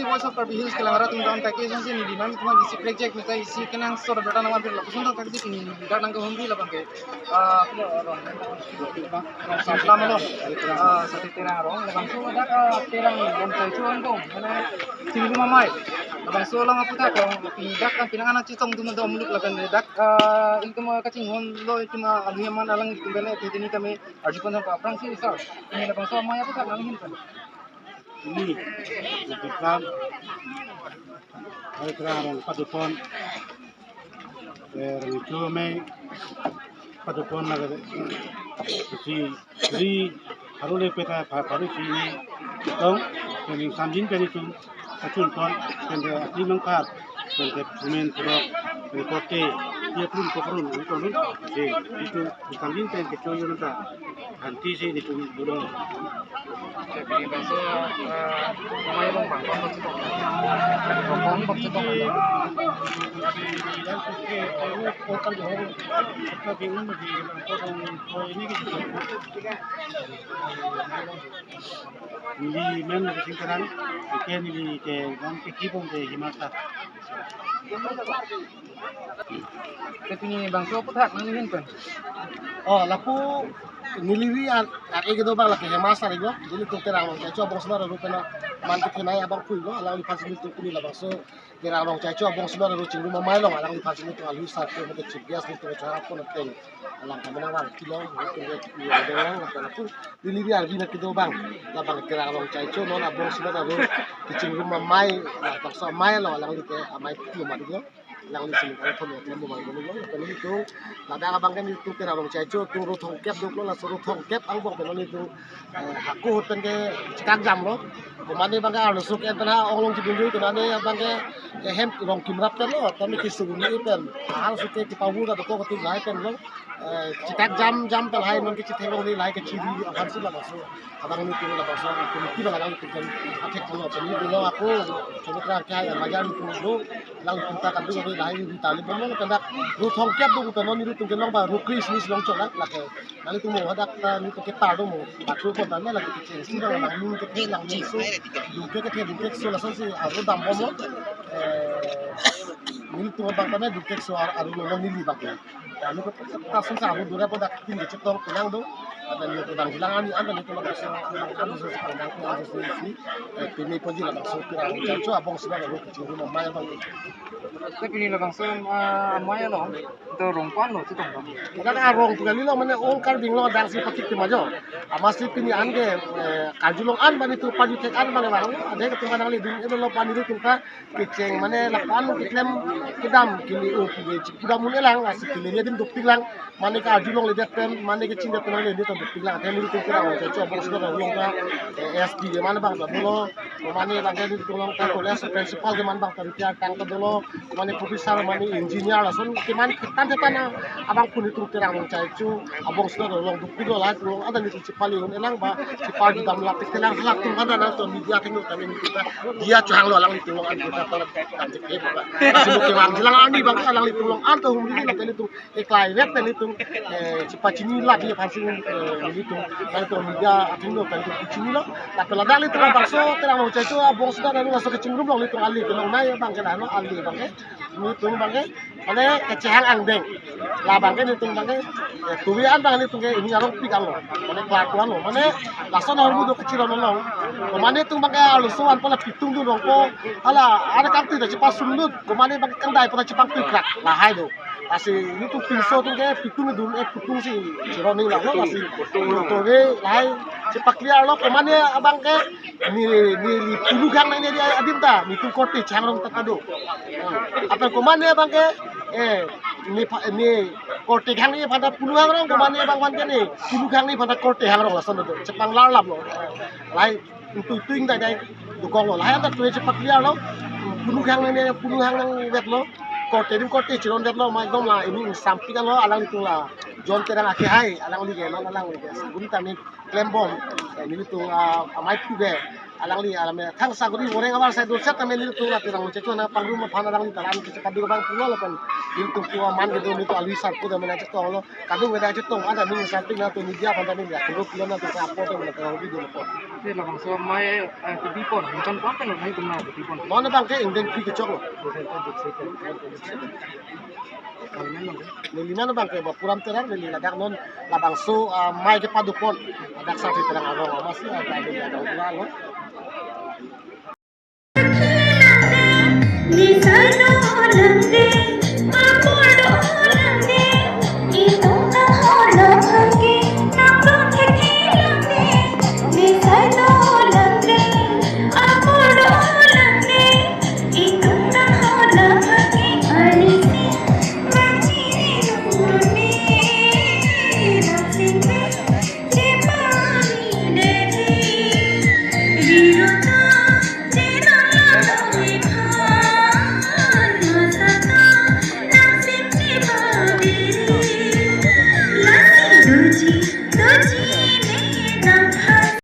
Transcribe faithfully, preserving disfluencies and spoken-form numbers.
Voice of Karbi Hills kelang arat tum dam package si neli nangtum isi project mita isi kenangsot berta nangvan pir lapuson tangte pini dak nangkehumri labang ke. Ah, Rong Samplam along. Ah, Sati Terang Rong. Labangso dak, ah, Terang Rongchaicho angdong. Mana Chingrum Amei. Labangso along aphuthak along pini dak kan pinang anak chetong tum do muluk lapen dak, ah, ingtum kachinghon lo ingtum, ah, alu aman alanglitum bele tini kami arjupon aphrangsi sir. Pini labangso amei aphuthak nanghin pen. Ini, Samplam, Terang Rong padopon, eh, Rongchaicho Amei padopon lake, si ri, haru le peta pa, paru si ni, tong, pening samjin peni sum, kachun ton, pende ati mangkar, pende kumen purok, pende korte, dia pun kokrun, ini tong, si, itu, samjin pen kecho yun ta. Anti si nitum dulu. Jadi, bangso, eh, amei along bang, bang, bang, bang, bang, bang, bang, bang. Neli men lake Singkarang, oke, neli ke gam ke kibong ke Himata. Te pini bangso aphuthak nanghin pen. Oh, lapu neli ri an, an eke do bang lake Hema Sari lo. Nelitum Terang Rongchaicho abongsonar aru pen man kethenei abang pui lo. Alangliphan si nelitum pini labangso Terang Rongchaicho abongsonar aru Chingrum Amei along alangliphan si nelitum alu sar ke mate chief guest nelitum chara pon ateng. Alang kami nangvang kilo, nelitum ke yang dewang lapu lapu. Neli ri arvi nangkedo bang, labang Terang Rongchaicho non abongsonar aru Chingrum Amei, labangso amei along alangli ke amei pui lo mati lo. Alangli si ningkan thom ya, thom bang bang bang, pen nelitum, ladak abang ke nelitum Terang Rongchaicho atum ro thomkep doklo, laso ro thomkep angbong pen nelitum, eh, hako ahut pen ke chekak jam lo. Komane abang ke arloso ke pen ha onglong chidunjui, komane abang ke, eh, hem rong kimrap pen lo, tame kesung ni pen, arloso ke kepavur ta dokok atum lahai pen lo. Eh, chekak jam jam pen lahai non ke chethek rong ni lahai kechiri aphan si labangso. Abang nelitum labangso, nelitum kibang alanglitum pen athek pulo, pen nelitum lo ako, chomot rang kya ya majar nelitum lo, alanglitum ta kadu kadu lahai nelitum ta le bomlo, pen dak ro thomkep do pen non nelitum kelong ba ro kris ni si longchok lake. Nanglitum mo hadak ta nelitum ketar do mo, bathroom ko ta na lake kecheng si bang lang ning kethe lang ning so, dungke kethe dungke so lason si aru dam bomlo. Eh, nelitum abang ta na dungke so ar-, aru lo neli bang. Kami ko ta sung sa aru dura pada tin kecil tong pinang do. Ada ni ko bang jilang ani anda ni ko bang so bang anda so si bang ko anda so si. Eh, pini pagi labangso Terang Rongchaicho abongsonar aru Chingrum Amei bang. Te pini labangso, ah, amei along do rong pan lo chetong bang. Kita ka rong tu kali lo mane all Karbi Anglong adang si patik ti majo. Amatsi pini an ke, eh, karjulong an bani tu paju tek an bani bang. Ada ke tu kadang le dun elo bani tu kita kecheng mane lapu-an keklem kedam kili o kili chip kedam un-elang, lasi kili adim dukpik lang, mane ke arjulongledet pen, mane kechingdet pen le nelitum dukpik lang. Athe nelitum Terang Rongchaicho abongsonar along ta, eh, S D ke mane bang ta dolo, mane abang ke nelitum along ta college principal ke mane bang ta retire tang ta dolo, mane professor mane engineer lason ke mane ketan ketan abang pun nelitum Terang Rongchaicho abongsonar along dukpik lo lahai pu along ada nelitum chepali un-elang ba, chepali dam lapik telang halatum kada nangtum media athengno kami nelitum ta dia chehang lo alanglitum along an kita ta kam chekhe ba. Lasi mo kevang jilang ani bang alanglitum along an ta humri na nelitum eklai vet nelitum, eh, chepachini lagi aphan si, eh, nelitum, nangtum media athengno kami nelitum chini lo. Tapi ladak nelitum bangso Terang Rongchaicho abongsonar aru laso kechingrum along nelitum ali kelongnei bang ke lahai lo ali bang ke. Nelitum bang ke, mane kechehang angdeng. Labang ke nelitum bang ke, eh, tuwi an bang nelitum ke ini arong pik an lo. Mane klar tuan lo. Mane lason ahormu do kechirong lo. Mane tum bang ke arloso an pala pitung dun rong ko. Hala, ada kangtui ta chepasung dun. Mane bang ke kangdai pala chepangtui krak. Lahai do. Lasi nelitum pinso tum ke pitung dun, eh, pitung si chirong ni lah lo. Lasi tuwi lahai chepa clear lo. Mane abang ke ni, ni, ni pulu gang ni, ni adim ta, nelitum korte chehang rong ta kado. Apa komane abang ke, eh, ni pha-, ni korte hang ni aphan ta pulu hang rong, komane abang aphan ke ni pulu gang ni aphan ta korte hang rong lason do. Chepanglar lap lo. Lahai tuiting dai dai dokok lo. Lahai ta tuwi chepa clear lo. Pulu gang ni, pulu hang nangvet lo. Korte adim korte chirondet lo, ma ekdom la, ini sampik lo, alanglitum la. John Terang akehai, alangli ke, non alangli ke. Segun ta ni klembom, eh, nelitum, ah, amei phu ke, Alangli alam ya, thang saguri moreng abar sai doset tame nelitum la Terang Munche atum nangpangrum aphan alangli ta alam kisi kadung abang pulo lapen nelitum pu aman kedo nelitum alwi sarpo tame nangchetonglo, kadung kedo chetong ada ning sarpik nangtum media aphan tame ya, kelo kelo nangtum apo tame nangtum video lo. Te labangso amei, eh, kebipon, bukan pon kan, nangtum na kebipon. Non abang ke ingdeng phli kechoklo. Neli non abang ke ba program Terang, neli ladak non labangso, ah, amei kepadopon. Ladak Sarthe Terang arong amatsi ada ada ada lo. Ni sai no nang de.